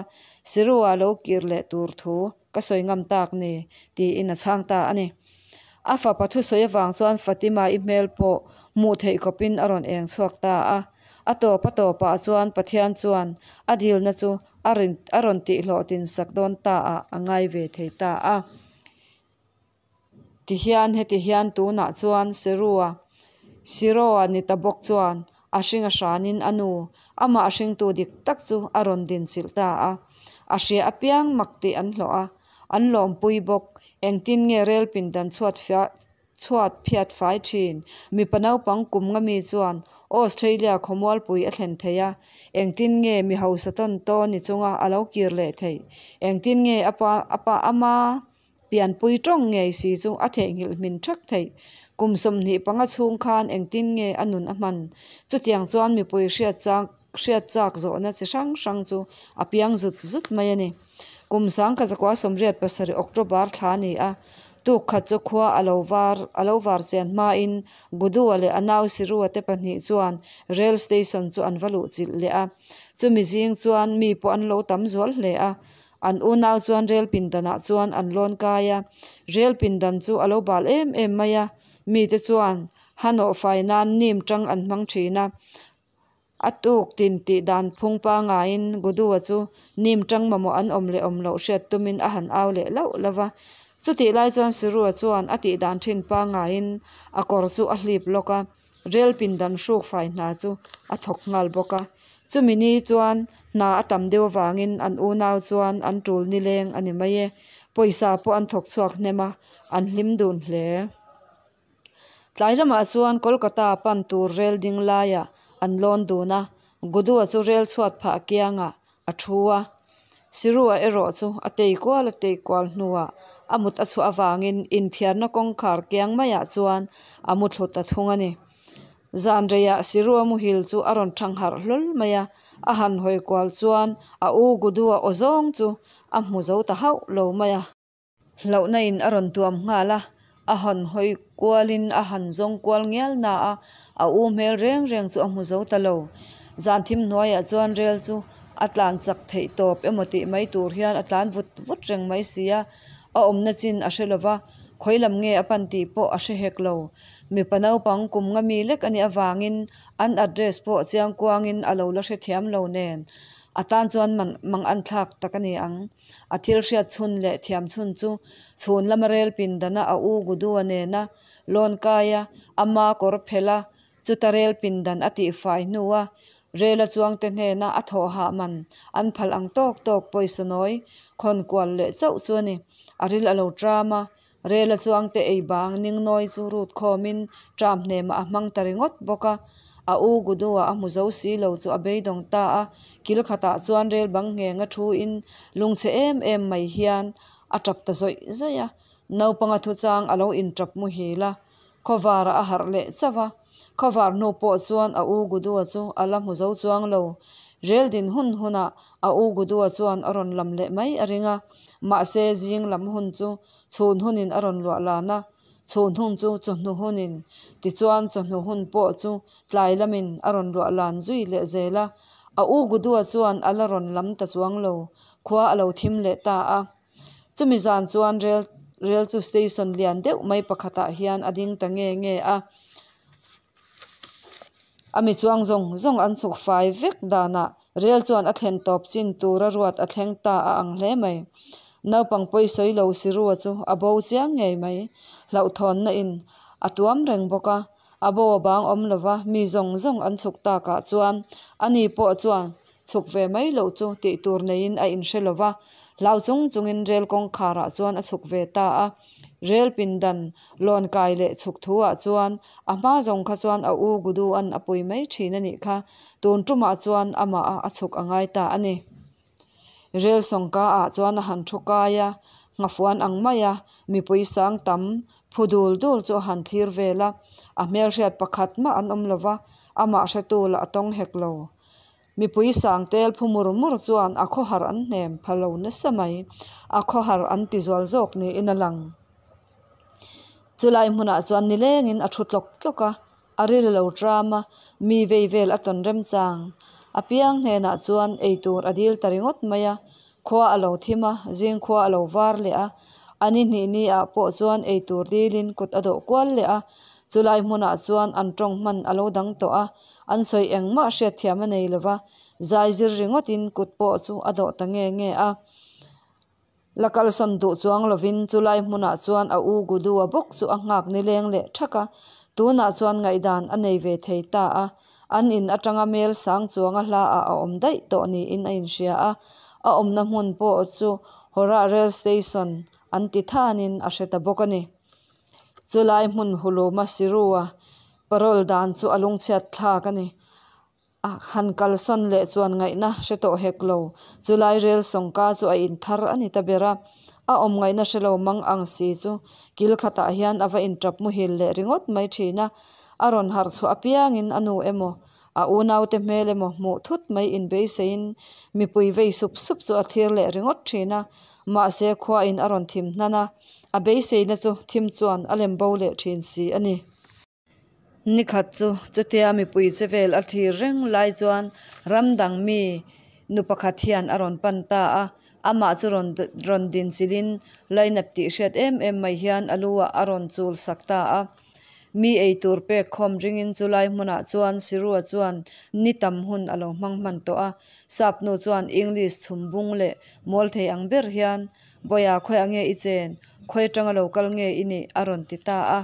Sirua lo kir leh tur thu ka sawi ngam tak ni, tiin a chhang ta a ni. A fapa thusawi avang chuan Fatima-i hmel pawh hmuh theih khawpin a rawn eng chhuak ta a. A tawp a tawpah chuan Pathian chuan a dilna chu a rawn tihhlawhtin sak dawn ta ah a ngai ve thei ta a. Tihian heti hian tunah chuan Serua, Siroa ni ta bawk chuan a hring a hranin a nu, amah hringtu dik tak chu a rawn dinchilh ta a. A hria apiang mak tih an hlawh a, an lawmpui bawk. Engtin nge rel pindan chhuat chhuat phiat fai thin? Mipa naupang kum nga mi chuan Australia khawmualpui a thlen thei a, engtin nge mi hausa tawn tawn ni chunga a lo kir leh theih? Engtin nge a pa a pa ama Pianpui tawng ngei si chu a theihnghilh hmin thak theih. Kum 25 chhung khan engtin nge a nun a hman? Chutiang chuan mipui hriat chak hriat chak zawhna chi hrang hrang chu a piang zut zut mai a ni. Kum 1987 October thla a ni a, tuk khat chu khua a lo var a lo var chian hmain Gudua leh a nau Sirua te pahnih chuan rail station chu an va luh chilh leh a. Chumi zing chuan mi pawh an lo tam zual hle a, An unau chuan rel pindanah chuan an lawn kai a, rel pindan chu a lo bal em em mai a, mite chuan hanawh fai nan nim tang an hmang thin a. A tuk tin tih dan phung pangaiin Gudua chu nim tang mamawh an awm leh awm loh hriat tumin a han au leh lauh lauh va. Chutih lai chuan Surua chuan a tih dan thin pangaiin a kawr chu a hlip lawk a. Rel pindan hruk fai hna chu a thawk nghal bawk a, chumi ni chuan hna a tam deuh avangin an unau chuan an tul nileng a ni mai e, pawisa pawh an thawk chhuak hnem a, an hlim dun hle. Tlai lamah chuan Kolkata pan tur rel ding laiah an lawn dun a, Gudua chu rel chhuat phah kiangah a thu a. Sirua erawh chu a tei kual a tei kual hnuah a mut a chhuah avangin inthiarna kawngkhar kiang maiah chuan a mu thlu ta thung a ni. Zan reiah Sirua muhil chu a rawn thang harh hlawl mai a, a han hawi kual chuan a u Gudua aw zawng chu a hmu zo ta hauh lo mai a. Hlauhna in a rawn tuam nghal a, a han hawi kualin a han zawng kual ngial na a, a u hmel reng reng chu a hmu zo ta lo. Zan thim hnuaiah chuan rel chu a tlan chak theih tawp emaw tih mai tur hian a tlan vut vut reng mai si a, a awmna chin a hre lo va, khawi lam nge a pan tih pawh a hre hek lo. Mipa naupang kum nga mi lek a nih avangin an address pawh chiang kuangin a lo la hrethiam lo nen a tan chuan mang an thlak tak a ni ang. A thil hriat chhun leh thiam chhun chu chhun lama rel pindana a u Gudua nena lawn kaia ama kawr phelh a, chuta rel pindan a tihfai hnua rela chuangte hnena a thawh hah man an phal ang tawk tawk pawisa nawi khawn kual leh chauh chu a ni. A ril a lo tram a, rela chuangte ei bang ning nawi chu rut khawmin tram hnemah a hmang ta ringawt bawk a. A u Gudua a hmu zo si lo chu a beidawng ta a, kil khatah chuan rel bang ngheng a thu in lungchhe em em mai hian a tap ta zawih zawih a. Naupanga thuchang a lo intap muhil a, khawvarah a harh leh chauh a. Khawvar hnu pawh chuan a u Gudua chu a la hmu zo chuang lo. Rel din hun hunah a u Gudua chuan a rawn lam leh mai a ring a, mahse zing lam hun chu chhun hunin a rawn luah lan a. Chhun hun chu chawhnu hunin, tichuan chawhnu hun pawh chu tlai lamin a rawn luah lan zui leh zel a. A u Gudua chuan a la rawn lam ta chuang lo, khua a lo thim leh ta a. Chumi zan chuan rel rel chu station lian deuh mai pakhatah hian a ding ta nge nge a. A mi chuang zawng zawng an chhuk fai vek danah rel chuan a thlen tawp chin tura ruat a thleng ta a ang hle mai. Naupang pawi sawi lo Sirua chu a bo chiang ngei mai. Hlauhthawnna in a tuam reng bawk a, a bo a bang awm lova mi zawng zawng an chhuk takah chuan ani pawh chuan chhuk ve mai loh chu tih tur neiin a inhre lova, hlau chung chungin rel kawngkharah chuan a chhuk ve ta a. Rel pindan lawn kai leh chhuk thu ah chuan a hma zawng kha chuan a u Gudu-a'n a pui mai thin a nih kha, tun tumah chuan amah a a chhuk a ngai ta a ni. Rel sawngka ah chuan a han thu kai a, nghafuan ang mai a mipui sang tam phu dul dul chu a han thlir vel a, a hmelhriat pakhat mah an awm lova, amah hretu lah a tawng hek lo. Mipui sang tel phu mur mur chuan a khawhar an hnem pha lo nasa mai, a khawhar an ti zual zawk niin a lang. Chulai hmunah chuan nilengin a thu tlawk tlawk a, a ril a lo tram a, mi vei vel a tawn remchang apiang hnenah chuan eitur a dil ta ringawt mai a, khua a lo thim a, zing khua a lo var leh a, a ni hnih ni ah pawh chuan eitur dilin kut a dawh kual leh a, chulai hmunah chuan an tawng hman a lo dang tawh a, an sawi engmah hriatthiam a nei lova, zai zir ringawtin kut pawh chu a dawh ta nge nge a. La kalsawn duh chuang lovin chulai hmunah chuan a u Gudua bawk chu a nghak nileng leh thak a, tunah chuan ngaihdan a nei ve thei ta a, an in atanga mel sang chuanga hla ah a awm daih tawh niin a inhria a, a awmna hmun pawh chu Hawrah Rail Station an ti thanin a hre ta bawk a ni. Chulai hmun huluma Sirua parole dan chu a lungchhiat thlak a ni. A han kalsawn leh chuan ngaihna hre tawh hek lo. Chulai rel sawngka chu a inthar a ni ta ber a, a awm ngaihna hre lo mang ang si chu kil khatah hian a va intap muhil leh ringawt mai thin a. A rawn harh chhuah apiangin a nu emaw, a unaute hmel emaw hmuh thut mai inbeiseiin mipui vei sup sup chu a thlir leh ringawt thin a. Mahse khuain a rawn thim hnan a, a beiseina chu thim chuan a lem bo leh thin si a ni. Nikhat chu chutia mipui che vel a thlir reng lai chuan ram dang mi nu pakhat hian a rawn pan ta a, amah chu rawn rawn din chilhin lainat tih hriat em em mai hian a lu ah a rawn chul sak ta a. Mi eitur pek khawm ringin chulai hmunah chuan Sirua chuan ni tam hun a lo hmang hman tawh a, sap nu chuan English chhum bung leh mawl thei ang ber hian, Bawiha khawiah nge i chen? Khawi atanga lo kal nge i nih? a rawn ti ta a.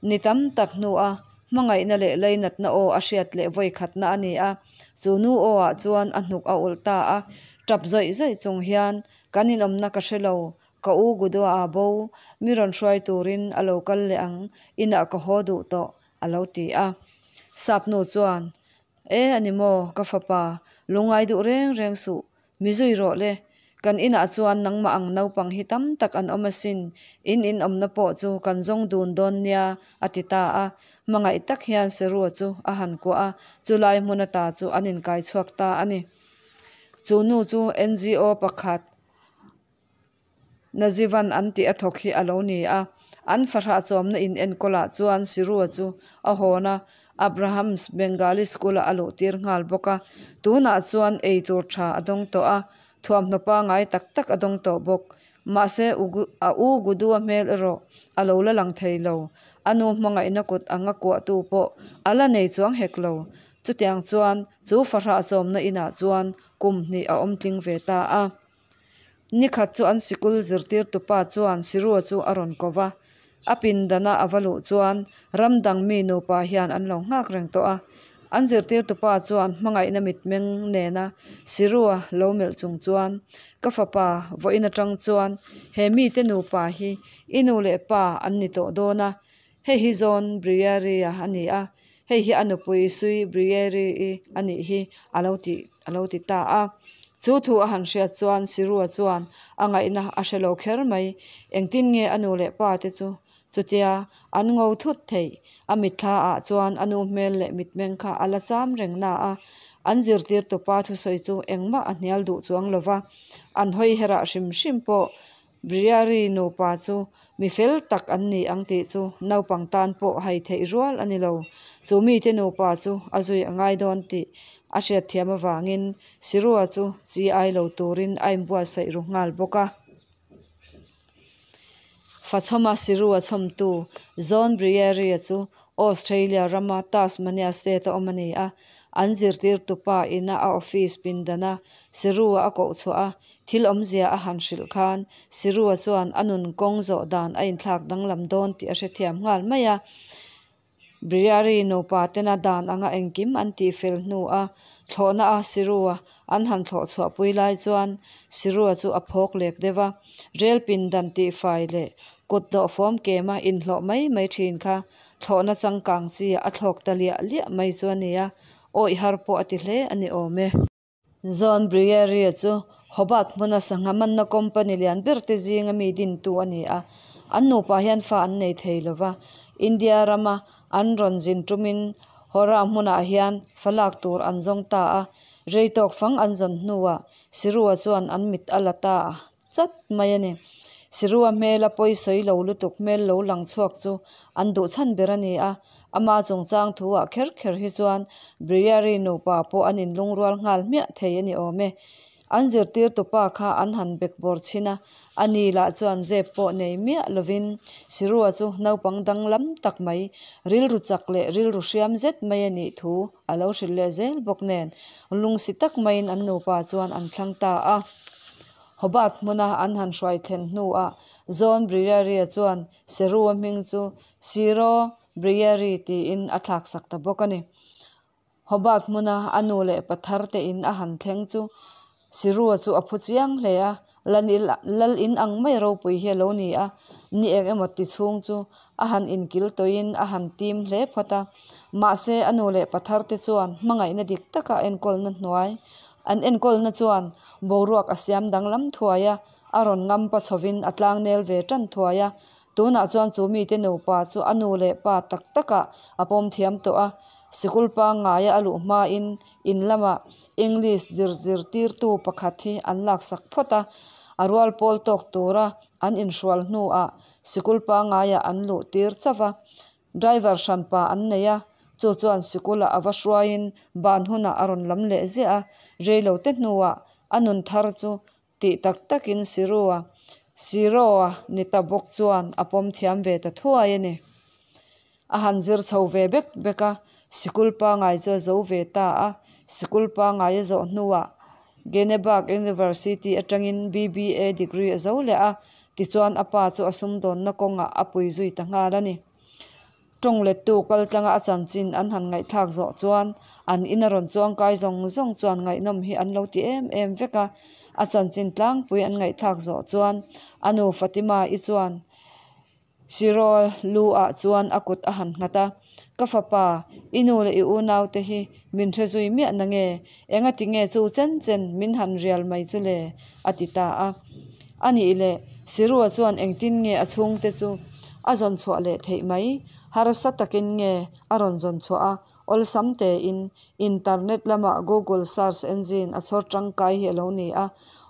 Ni tam tak hnua hmangaihna leh lainatna aw a hriat leh vawi khatna a ni a, chu nu aw ah chuan a hnuk a ulh ta a, tap zawih zawih chung hian, Kan inawmna ka hre lo, ka u Gudua a bo, mi rawn hruai turin a lo kal leh ang, inah ka haw duh tawh, a lo ti a. Sap nu chuan, E a ni maw, ka fapa, lungngai duh reng reng suh, mi zui rawh le. Kan inah chuan nangmah ang naupang hi tam tak an awm asin, in in awmna pawh chu kan zawng dun dawn nia, a ti ta a. Hmangaih tak hian Serua chu a han kuah a, chulai hmun ata chu an inkai chhuak ta a ni. Chu nu chu NGO pakhat Najivan an tih a thawk hi a lo ni a. An fahrah chawmna in enkawlah chuan Sirua chu a hawn a, Abrahams Bengali School-ah a luh tir nghal bawk a. Tunah chuan ei tur tha a dawng tawh a, thuamhnaw pangai tak tak a dawng tawh bawk. Mahse, a u Gudua hmel erawh a lo la lang thei lo. A nu hmangaihna kut anga kuahtu pawh a la nei chuang hek lo. Chutiang chuan chu fahrah chawmna inah chuan kum hnih a awm tling ve ta a. Nikhat chu an sikul zirtirtupa chuan Sirua chu a rawn ko va. A pindana a va luh chuan ram dang mi nupa hian an lo nghak reng tawh a. An zirtirtupa chuan hmangaihna mitmeng nena Sirua lo melh chung chuan, Ka fapa, vawiin atang chuan he mite nupa hi i nu leh pa an ni tawh dawn a. Hei hi John Briery-a a ni a, hei hi a nupui Sue Briery-i a nih hi, a lo ti a lo ti ta a. Chu thu a han hriat chuan Sirua chuan a ngaihna a hre lo kher mai. Engtin nge a nu leh pa te chu chutia an ngo thut theih? A mitthla ah chuan a nu hmel leh mitmeng kha a la cham reng na a, an zirtirtupa thusawi chu engmah a hnial duh chuang lo va, an hawi herah hrim hrim pawh Briary nupa chu mi fel tak an ni ang tih chu naupang tan pawh hai theih rual a ni lo. Chu mite nupa chu a zui a ngai dawn tih a hriatthiam avangin Sirua chu chi ai lo turin a inbuatsaih ru nghal bawk a. Fachhawma Sirua chhawmtu John Briary-a chu Australia rama Tasmania state-a awm a ni a. An zirtirtupa ina a office pindana Sirua a koh chhuah a, Thil awmzia a han hrilh khan Sirua chuan a nun kawng zawh dan a inthlak danglam dawn tih a hrethiam nghal mai a. Briary nupa tena dan anga engkim an tihfel hnu a thlawhna a Sirua an han thlawh chhuahpui lai chuan Sirua chu a phawk lek deuh a. Rel pindan tihfai leh kut dawh fawm kema inhlawh mai mai thin kha thlawhna changkang chi a thlawk ta liah liah mai chu a nia, awih har pawh a ti hle a ni awm e. John Briery-a chu Hobart hmuna sangha manna company lian ber te zinga mi dintu a ni a. An nupa hian fa an nei thei lo va, India rama an rawn zin tumin Howrah hmunah hian fa lak tur an zawng ta a. Rei tawk fang an zawn hnuah Sirua chuan an mit a la ta chat mai a ni. Sirua hmela pawi sawi lo lutuk hmel lo lang chhuak chu an duh chhan ber a ni a. Ama chungchang thuah kher kher hi chuan Briery nupa pawh an inlungrual nghal hmiah thei a ni awm e. An zirtirtupa kha an han bekbawr chhin a, a ni lah chuan zep pawh nei miah lovin Sirua chu naupang danglam tak mai, rilru chak leh rilru hriam zet mai a nih thu a lo hrilh leh zel bawk nen lungsi tak maiin an nupa chuan an thlang ta a. Hobart hmuna an han hruai thlen hnuah John Briery-a chuan Serua hming chu Siro Briery tiin a thlaksak ta bawk a ni. Hobart hmuna a nu leh pa thar te in a han thleng chu Sirua chu a phu chiang hle a, lal in ang mai ropui hi a lo ni a, ni eng emaw ti chhung chu a han inkil tawhin a han tim hle phawt a. Mahse a nu leh pa thar te chuan hmangaihna dik taka enkawlna hnuai an enkawlna chuan boruak a siam danglam thuai a, a rawn ngampa chhovin a tlangnel ve tan thuai a. Tunah chuan chu mite nupa chu a nu leh pa tak takah a pawm thiam tawh a, sikul pangngaia a luh hmain in lamah English zir zirtirtu pakhat hi an laksak phawt a, a rual pawl tawk tura an inhrual hnuah sikul pangngaiah an luh tir chauh a. Driver hranpa an nei a, chu chuan sikulah a va hruaiin ban hunah a rawn lam leh ziah a, reilote hnuah a nun thar chu Tih tak takin Sirua, Siroa ni ta bawk chuan a pawm thiam ve ta thuai a ni. A han zir chho ve bek bek a, sikul pangai chu a zo ve ta a. Sikul pangai a zawh hnuah Geneberg University atangin BBA degree a zo leh a, tichuan a pa chu a sumdawnna kawngah a pui zui ta nghal a ni. Tawng lettu kal tlanga a chanchin an han ngaihthlak zawh chuan an ina rawn chuangkai zawng zawng chuan ngaihnawm hi an lo ti em em vek a. A chanchin tlangpui an ngaihthlak zawh chuan a nu Fatima-i chuan, Siro lu ah chuan a kut a han nghat a, Ka fapa, i nu leh i unaute hi min hre zui miah na nge? Engati nge chu chen chen min han rial mai chu le? a ti ta a. A nih leh, Sirua chuan engtin nge a chhungte chu a zawn chhuah leh theih mai? Harsa takin nge a rawn zawn chhuah a? Awlsam tein internet lama Google search engine a chhawr tangkai hi a lo ni a.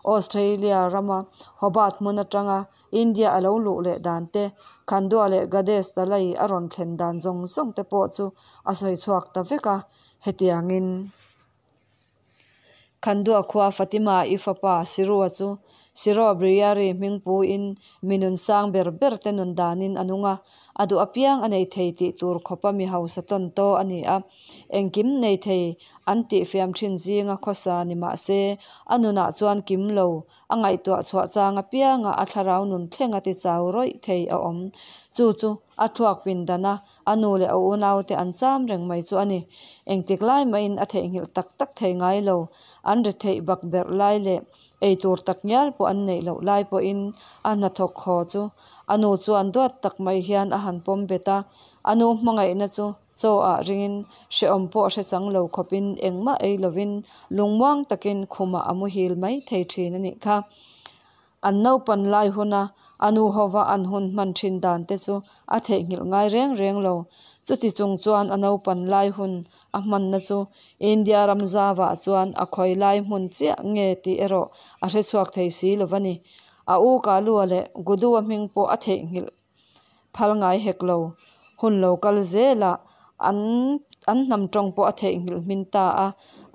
Australia rama Hobart hmun atanga India a lo luh leh dan te, Khandua leh Gades Talai a rawn thlen dan zawng zawng te pawh chu a sawi chhuak ta vek a, hetiangin. Khandua khua Fatima-i fapa Sirua chu Siro Briyari hming puin mi nun sang ber ber te nun danin a nung a, a duh apiang a nei thei tih tur khawpa mi hausa tawn taw a ni a. Engkim nei thei an tih fiam thin zinga khawsa ni mah se, a nunah chuan kim lo A ngaihtuah chhuah chang apianga a thlarau nun thleng a ti chau rawih thei a awm. Chu chu a thluak pindana a nu leh a unaute an cham reng mai chu a ni. Engtik lai mahin a theihnghilh tak tak thei ngai lo. An ri theih bak berh lai leh eitur tak ngial pawh an neih loh lai pawhin a hnathawk haw chu a nu chuan duat tak mai hian a han pawm bet a. A nu hmangaihna chu Chaw ah ringin hrehawm pawh hre chang lo khawpin engmah ei lovin lungmuang takin khumah a muhil mai thei thin a nih kha. An naupan lai huna a nu hova an hun hman thin dan te chu a theihnghilh ngai reng reng lo. Chuti chung chuan a naupan lai hun a hmanna chu India ram zavah chuan a khawi lai hmun chiah nge tih erawh a hre chhuak thei si lo va ni. A u Kalua leh Gudua hming pawh a theihnghilh Phal ngai hek lo. Hun lo kal zelah an an hnam tawng pawh a theihnghilh hmin ta a,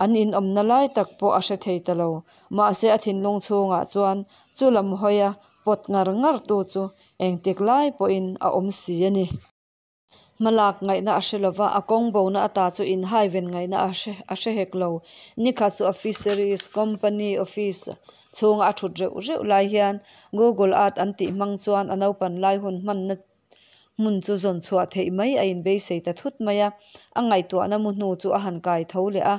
an inawmna lai tak pawh a hre thei ta lo. Mahse a thinlung chhungah chuan chu lam hawia pawt ngar ngar tu chu engtik lai pawhin a awm si a ni. Hmalak ngaihna a hre lova, a kawng bona ata chu inhai ven ngaihna a hre a hre hek lo. Nikhat chu a Fisheries Company office chhunga a thut reuh reuh lai hian Google Earth an tih hmang chuan a naupan lai hun hmanna hmun chu zawn chhuah theih mai a inbeisei ta thut mai a. A ngaihtuahna mu hnu chu a han kai tho leh a.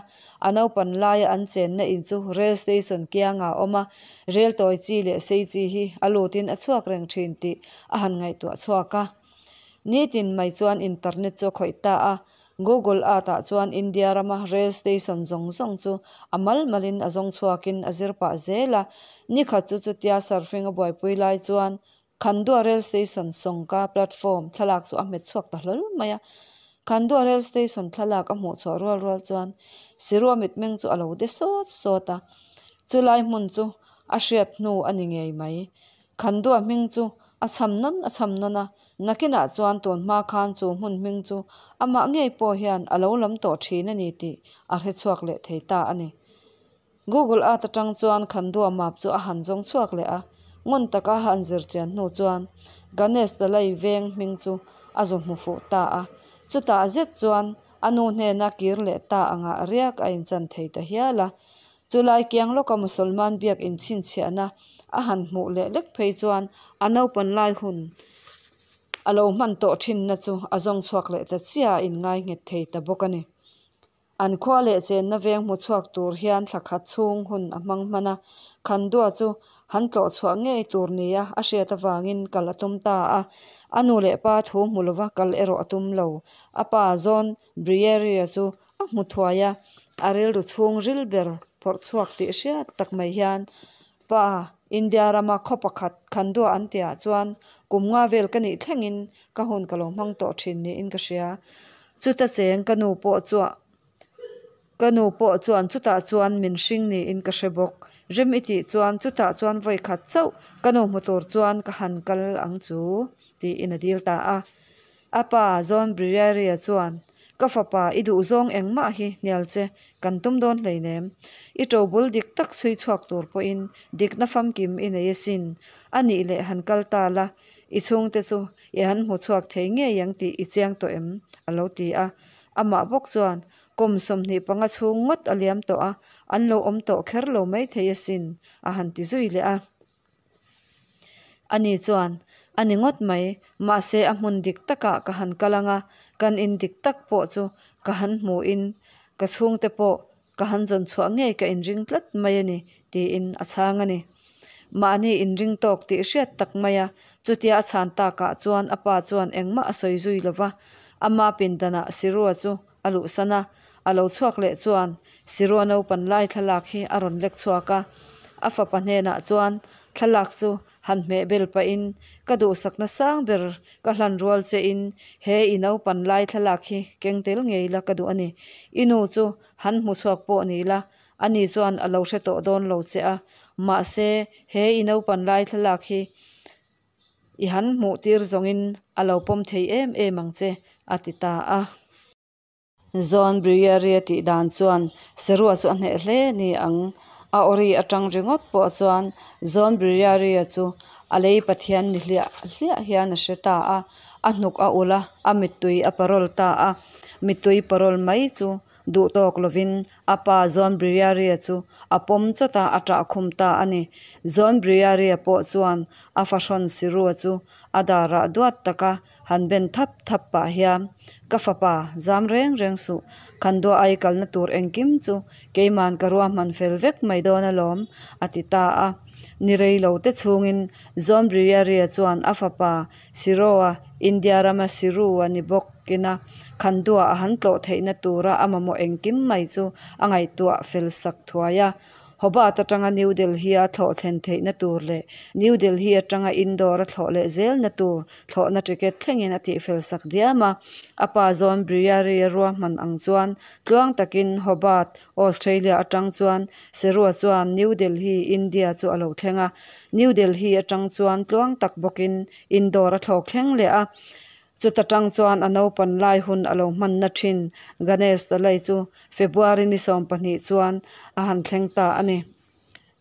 A naupan laia an chenna in chu rail station kiangah a awm a, rel tawi chi leh sei chi hi a lutin a chhuak reng thin tih a han ngaihtuah chhuak a. Nitin mai chuan internet chu a khawih ta a, Google Earth ah chuan India rama rail station zawng zawng chu a mal malin a zawng chhuakin a zir pah zel a. Nikhat chu chutia surfing a buaipui lai chuan Khandua rail station sawngka platform thlalak chu a hmet chhuak ta hlawl mai a. Khandua rail station thlalak a hmuh chhuah rual rual chuan Sirua mitmeng chu a lo de sawt sawt a, chulai hmun chu a hriat hnu a ni ngei mai. Khandua hming chu a chham nawn a chham nawn a, nakinah chuan tun hma khan chu hmun hming chu amah ngei pawh hian a lo lam tawh thin a ni tih a hre chhuak leh thei ta a ni. Google Earth atang chuan Khandua map chu a han zawng chhuak leh a, ngun taka a han zir chian hnu chuan Ganesh Dalai veng hming chu a zu hmu fuh ta a. Chutah zet chuan a nu hnena kir leh ta angah riak a inchan thei ta hial a. Chulai kiang lawka Musalman biak inchhinchhiahna a han hmuh leh lek phei chuan a naupan lai hun a lo hman tawh thinna chu a zawng chhuak leh ta chiah a inngai nghet thei ta bawk a ni. An khua leh chenna veng hmu chhuak tur hian thla khat chhung hun a hmang hman a, Khandua chu han tlawh chhuah ngei tur nia a hriat avangin kal a tum ta a. A nu leh pa thu hmu lova kal erawh a tum lo. A pa zawn Brieria chu A hmu thuai a, a rilru chhung ril ber phawrh chhuak tih hriat tak mai hian, Pa, India rama khaw pakhat Khandua an tihah chuan kum nga vel ka nih thlengin ka hun ka lo hmang tawh thin niin ka hria. Chuta cheng ka nu pawh chuah ka nu pawh chuan chutah chuan min hring niin ka hre bawk. Rem i tih chuan chutah chuan vawi khat chauh ka nu hmu tur chuan ka han kal ang chu, tiin a dil ta a. A pa, John Briaria chuan, Ka fapa, i duhzawng engmah hi hnial che kan tum dawn hleinem. I ṭobul dik tak chhui chhuak tur pawhin dikna famkim i nei asin. A nih leh han kal ta la, i chhungte chu i han hmu chhuak thei ngei ang tih i chiang tawh em? a lo ti a. Amah bawk chuan, Kum 25 chhung ngawt a liam tawh a, an lo awm tawh kher lo maithei asin, a han ti zui leh a. Ani chuan, A ni ngawt mai, mahse a hmun dik takah ka han kal ang a, kan in dik tak pawh chu ka han hmuhin ka chhungte pawh ka han zawn chhuah ngei ka inring tlat mai a ni, tiin a chhang a ni. Mahni inring tawk tih hriat tak mai a, chutia a chhan takah chuan a pa chuan engmah a sawi zui lo va. Ama pindanah Sirua chu a luhsan a, a lo chhuak leh chuan Sirua naupan lai thlalak hi a rawn lek chhuak a. A fapa hnenah chuan thlalak chu han hmeh bel pahin, Ka duhsakna sang ber ka hlan rual chein he i naupan lai thlalak hi keng tel ngei la ka duh a ni. I nu chu han hmu chhuak pawh ni la, ani chuan a lo hre tawh dawn lo che a. Mahse, he i naupan lai thlalak hi i han hmuh tir zawngin a lo pawm thei em em ang che, a ti ta a. Zawn Briery-a tih dan chuan Serua chu a hneh hle ni ang. A awri atang ringawt pawh chuan Zawn Briery-a chu a lei Pathian ni hliah hliah hian a hre ta a, a hnuk a ulh a, a mittui a parawl ta a. Mittui parawl mai chu duh tawk lovin a pa Zawn Briery-a chu a pawm chawt a, a ṭah khum ta a ni. Zawn Briery-a pawh chuan a fahrawn Serua chu a darah duat taka Han ben thap thap pah hian, Ka fapa, zam reng reng suh, khan dua ai kalna tur engkim chu keiman ka ruahman fel vek mai dawn alawm, a ti ta a. Ni rei lo te chhungin John Briaria chuan a fapa Siroa, India rama Siru a ni bawk ina khan dua a han tlawh theihna tura a mamawh engkim mai chu a ngaihtuah fel sak thuai a. Hobart atanga New Delhi-a thlawh thlen theihna tur leh New Delhi atanga Indore a thlawh leh zelna tur thlawhna ticket thlengin a tihfel sak diam a. A pa zawn Briyari-a ruahman ang chuan tluang takin Hobart, Australia atang chuan Serua chuan New Delhi, India chu a lo thleng a. New Delhi atang chuan tluang tak bawkin Indore a thlawk thleng leh a. Chuta tang chuan a naupan lai hun a lo hmanna thin Ganesh Talai chu February ni 20 chuan a han thleng ta a ni.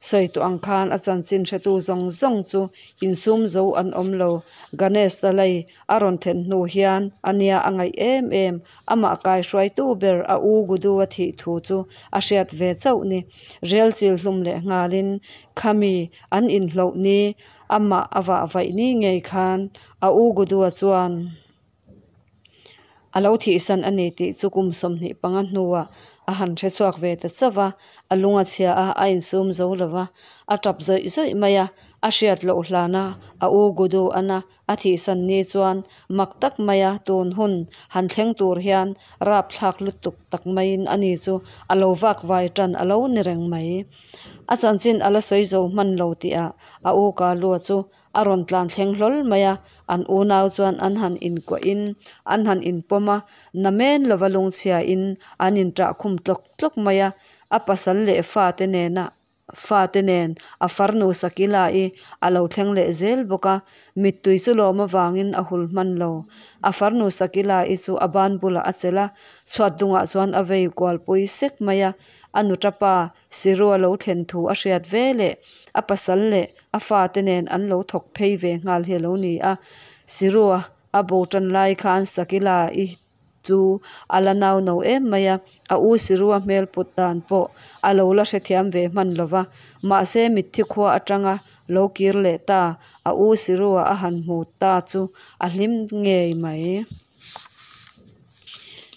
Sawi tawh ang khan a chanchin hretu zawng zawng chu insum zo an awm lo. Ganesh Talai a rawn thlen hnu hian a nia a ngaih em em, amah kaihruaitu ber a u Gudu a thih thu chu a hriat ve chauh ni. Rel chil hlum leh nghalin khami an inhloh ni amah a vah vaih ni ngei khan A u Gudua chuan a lo thihsan a ni tih chu kum 25 hnuah a han hre chhuak ve ta chauh va, a lung a chhia a, a insum zo lo va, a tap zawih zawih mai a, a hriat loh hlana a u Gudu ana a thihsan ni chuan mak tak maia tun hun han thleng tur hian rapthlak lutuk tak maiin ani chu a lo vak vai tan a lo ni reng mai. A chanchin a la sawi zo hman lo tihah a u Kalua chu A rawn tlan thleng hlawl mai a, an unau chuan an han inkuahin an han inpawm a, namen lova lungchhiain an inṭah khum tlawk tlawk mai a, a pasal leh fate nena fate nen a farnu Sakila-i a lo thleng leh zel bawk a, mittui chu lawm avangin a hul hman lo. A farnu Sakila-i chu a ban bulah a chelh a, chhuat dungah chuan a vei kualpui sek mai a, a nuṭapa Sirua lo thlen thu a hriat ve leh a pasal leh a fate nen an lo thawk phei ve nghal hi a lo ni a. Sirua a bo tan lai khan Sakila-i chu a la nau no em mai a, a u Sirua hmel put dan pawh a lo la hrethiam ve hman lo va. Mahse mitthi khua atanga lo kir leh ta a u Sirua a han hmu ta chu a hlim ngei mai.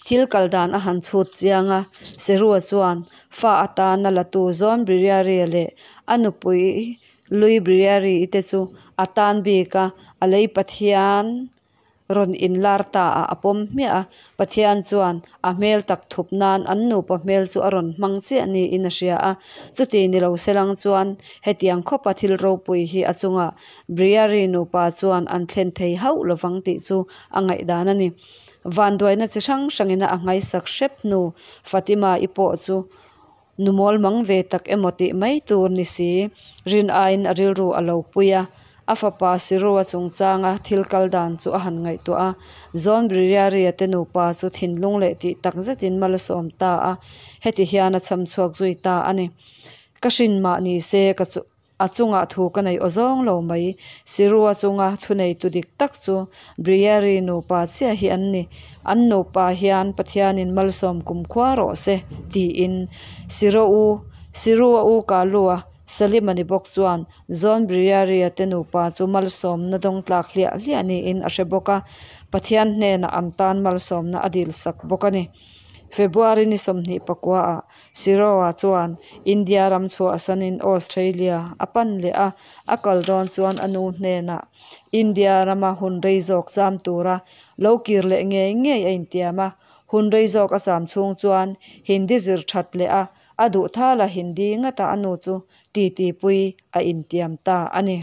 Thil kal dan a han chhut chiang a, Serua chuan fa atana latu Zawn Briyari-a leh a nupui Lui Briyari-i te chu a tan bik a, a lei Pathian rawn inlar ta ah a pawm hmiah a. Pathian chuan a hmel tak thup nan an nupa hmel chu a rawn hmang chiah niin a hria a, chuti ni lo selang chuan hetiang khawpa thil ropui hi a chungah Briyari nupa chuan an thlen thei hauh lovang tih chu a ngaihdan a ni. Vanduaina chi hrang hrangin a nghaisak hrep hnu Fatima-i pawh chu nu mawl mang ve tak emaw tih mai tur ni si, rin aiin a rilru a lo pui a. A fapa Siroa chungchanga thil kal dan chu a han ngaihtuah a, Zawn Bririari-a te nupa chu thinlung leh tih tak zetin mal a sawm ta a, heti hian a cham chhuak zui ta a ni. Ka hrin mah ni se ka chu. A chungah thu ka nei awzawng lo mai. Sirua chunga thuneitu dik tak chu Briyeri nupa chiah hi an ni. An nupa hian Pathianin malsawm kumkhua rawh se, tiin Siro u, Sirua u Kalua, Salima ni bawk chuan John Briyeri-a te nupa chu malsawmna dawng tlak hliah hliah niin a hre bawk a, Pathian hnenah an tan malsawmna a dilsak bawk a ni. February ni 29 ah Siroa chuan India ram chhuahsanin Australia a pan leh a, a kal dawn chuan a nu hnenah India rama hun rei zawk cham tura lo kir leh ngei ngei a intiam a, hun rei zawk a cham chhung chuan Hindi zir that leh a, a duh thala Hindi ngata a nu chu titipui a intiam ta a ni.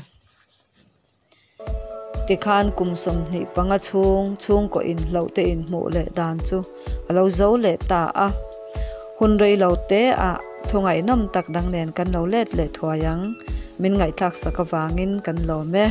Tikhan kum 25 chhung chhungkaw inhloh te inhmuh leh dan chu a lo zo leh ta a. Hun rei lo te ah thu ngaihnawm tak dang nen kan lo let leh thuai ang. Min ngaihthlak sak avangin kan lawm e.